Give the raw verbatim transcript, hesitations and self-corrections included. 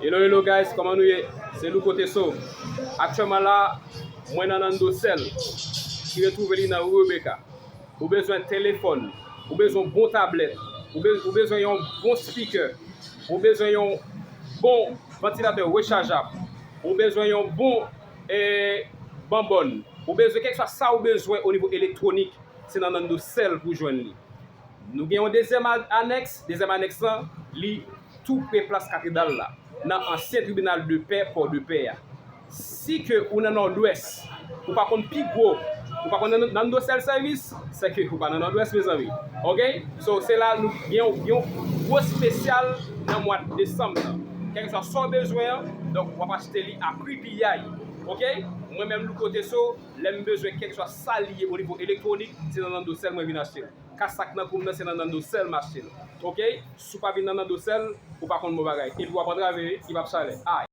Hello, hello guys, kòman nou ye? Se Louko Teso. Aktyèlman la, mwen nan Nando Cell, ki retwouve li nan Rebecca. Ou bezwen telefòn, ou bezwen yon bon tablèt, ou be-, ou bezwen yon bon speaker, ou bezwen yon bon vantilatè rechajab, ou bezwen yon bon, eh, bonbòn, ou bezwen kèlkeswa sa ou bezwen o nivo elektwonik, se nan Nando Cell pou jwenn li. Nou gen yon dezyèm a-, anèks. Dezyèm anèks lan, li tou pre plas katedral la, nan ansyen tribinal de pè Pòdepè a. Si ke ou nan Nòdwès, ou pa konn pi gwo, ou pa konn nan, nan Nando Cell Service, se ke ou pa nan Nòdwès, mezanmi. Oke? So, se la nou gen yon, yon gwo espesyal nan mwa desanm nan. Kèlkeswa sa w bezwen an, donk, w ap achte li a pri piyay. Oke? Mwen menm, Louko Teso, lè m bezwen kèlkeswa sa li ye o nivo elektwonik, se nan Nando Cell mwen vin achte l. Kas sa k nan kou m nan, se nan Nando Cell m achte l. Oke? Si w pa vin nan Nando Cell, ou pa konn bon bagay. Epi w ap antrave, wi, li p ap chale. Ay.